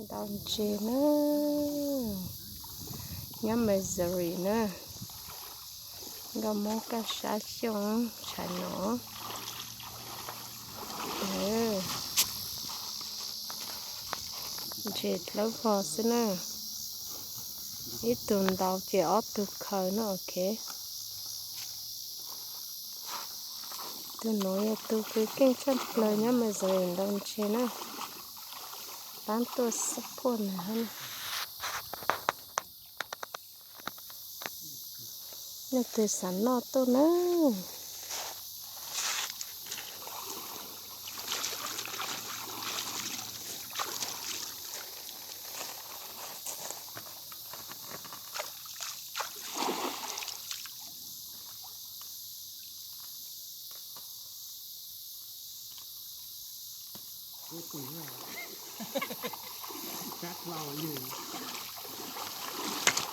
Ntau ntses na, nyob Missouri na, nkauj Hmoob kaj sab xyooj tshais no. Ntses dlawb vog xwb na, ib tug ntaus ces ob tug khaws na, ok. Tus nuav yog tus kws keej tshaj plawg nyob Missouri ntau ntses na, pab tuaj support nws hab. Leej twg xav noj tuaj na.